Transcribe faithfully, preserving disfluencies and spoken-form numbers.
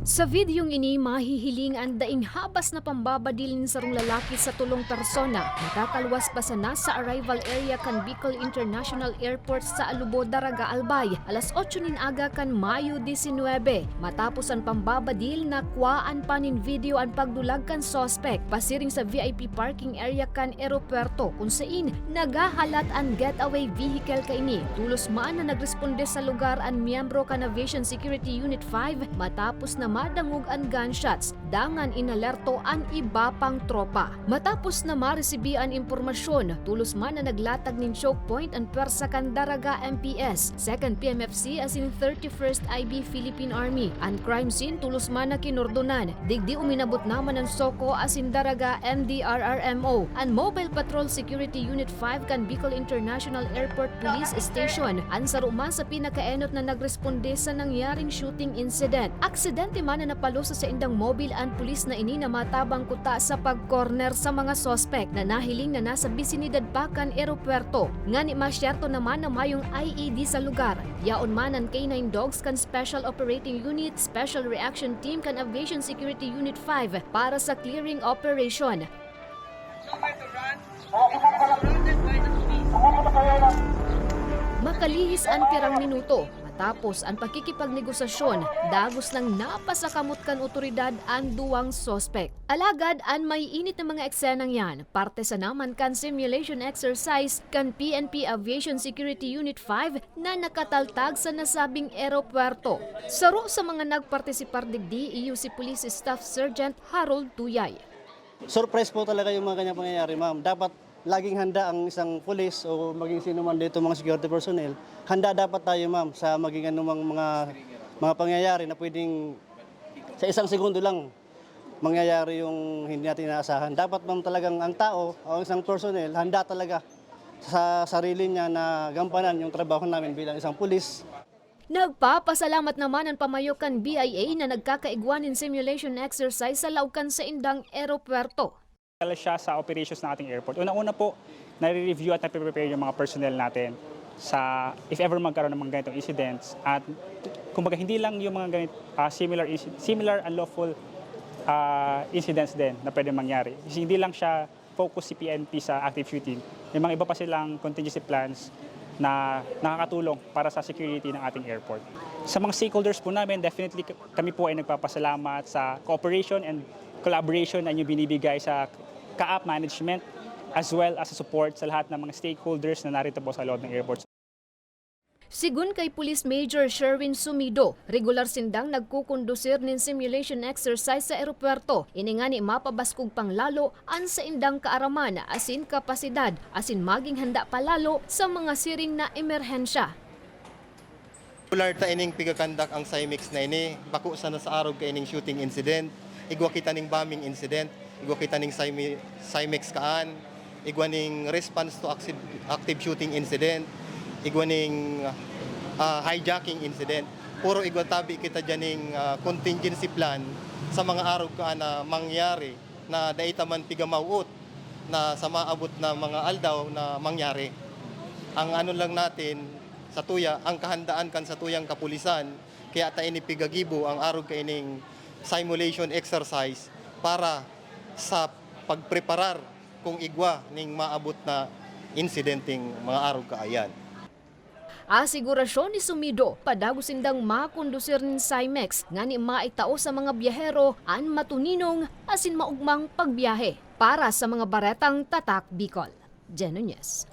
Sa videong ini, mahihiling an daing habas na pambabadil nin sarong lalaki sa tolong persona. Makakalwas pa sana sa arrival area kan Bicol International Airport sa Alubo, Daraga, Albay, alas otso nin aga kan Mayo disinwebe. Matapos an pambabadil, nakwaan pa nin video an pagdulag kan suspek pasiring sa V I P parking area kan eropuwerto, kun sain naghahalat an getaway vehicle kaini. Tulos man na nagresponde sa lugar an miyembro kan Aviation Security Unit five matapos na madangog an gunshots. Dangan inalerto an iba pang tropa. Matapos na maresibi an impormasyon, tulos man na naglatag nin choke point an pwersa kan Daraga M P S, Second P M F C asin thirty-first I B Philippine Army. An crime scene tulos man na kinordonan. Digdi uminabot naman an SOCO asin Daraga M D R R M O, an Mobile Patrol Security Unit five kan Bicol International Airport Police Station, an saro man sa pinakaenot na nagresponde sa nangyaring shooting incident. Aksidente man na napaluso sa indang mobil an pulis na ini na matabang kuta sa pag-corner sa mga suspek na nahiling na nasa bisinidad pa kan eropuwerto. Ngani masyerto naman na mayong I E D sa lugar. Yaon man an K nine dogs kan Special Operating Unit, Special Reaction Team kan Aviation Security Unit five para sa clearing operation. Makalihis an pirang minuto, matapos an pakikipagnegosasyon, dagos nang napasakamot kan otoridad an duwang suspek. Alagad an maiinit na mga eksenang yan, parte sana man kan simulation exercise kan P N P Aviation Security Unit five na nakataltag sa nasabing eropuwerto. Saro sa mga nagpartisipar digdi iyo si Police Staff Sergeant Harold Tuyay. Surprise po talaga yung mga ganyang pangyayari, ma'am. Dapat laging handa ang isang pulis o maging sino man dito, mga security personnel. Handa dapat tayo, ma'am, sa maging anumang mga, mga pangyayari na pwedeng sa isang segundo lang mangyayari yung hindi natin inaasahan. Dapat, ma'am, talagang ang tao o ang isang personnel handa talaga sa sarili niya na gampanan yung trabaho namin bilang isang pulis. Nagpapasalamat naman an pamayo kan B I A na nagkakaigwa nin simulation exercise sa laog kan saindang eropuwerto. Kala siya sa operations ng ating airport. Una-una po, nare-review at nagpe-prepare yung mga personnel natin sa if ever magkaroon ng mga ganitong incidents. At kumbaga hindi lang yung mga ganit, ah, similar inci- similar unlawful ah, incidents din na pwede mangyari. Kasi hindi lang siya focus si P N P sa active shooting. May mga iba pa silang contingency plans na nakakatulong para sa security ng ating airport. Sa mga stakeholders po namin, definitely k- kami po ay nagpapasalamat sa cooperation and collaboration na inyong binibigay sa CAAP management as well as sa support sa lahat ng mga stakeholders na narito po sa loob ng airport. Sigon kay Police Major Sherwin Sumido, regular sindang nagkukondusir nin simulation exercise sa eropuwerto, ini ngani mapabaskog pang lalo an saindang kaaraman asin kapasidad asin maging handa pa lalo sa mga siring na emerhensya. Regular ta ining pigakandak ang Cymex na ini, bako sana sa arog kaining shooting incident, igwa kita ning bombing incident, igwa kita ning Cyme- Cymex kaan, igwa ning response to acci- active shooting incident, igwa ning ah, hijacking incident. Puro igwa tabi kita dyan ning ah, contingency plan sa mga arog kaan na mangyari na dai ta man pigamawot na sa maabot na mga aldaw na mangyari. Ang ano lang natin, satuya, ang kahandaan kan satuyang kapulisan, kaya ta ini pigagibo ang arog kaining simulation exercise para sa pagpreparar kung igwa ning maabot na insidenteng mga arog kaayan. Asigurasyon ni Sumido, padagos sindang makondusir nin Cymex ngani maitao sa mga biyahero an matuninong asin maugmang pagbiyahe. Para sa mga baretang Tatak Bicol, Jen Nunez.